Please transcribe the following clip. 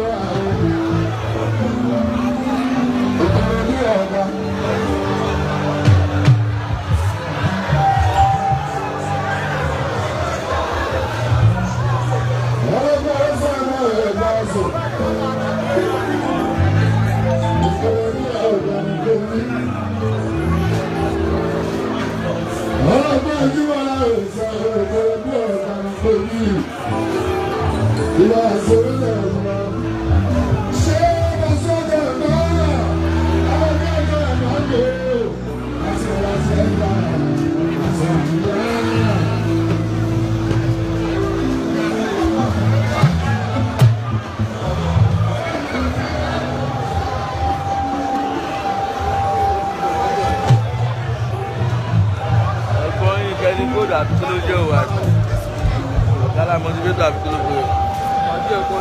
Àjọ àwọn ìkọ̀rọ̀ ní ọ̀gá. Ọlọ́gbọ́n ọ̀sán náà ẹ̀gbá ọ̀sán. Ìkọ̀rọ̀ ní ọ̀gá ní kò ní. Ọlọ́gbọ́n ojúmọ́ ọ̀sán ìkọ̀rọ̀ ní ọ̀gá ní kò ní. Ìwà àṣírí náà lọ. Ṣé mo sọ́dọ̀ náà? Àwọn ọjọ́ náà ń lò ó. Àti ìwà ṣẹ́ńtà àti ìyá. Ẹ̀gbọ́n yín kẹ́ni kóòdù àbí kí ló jẹ́ òwò àti ọ̀gá motivator àbí kí ló jẹ́ òwò.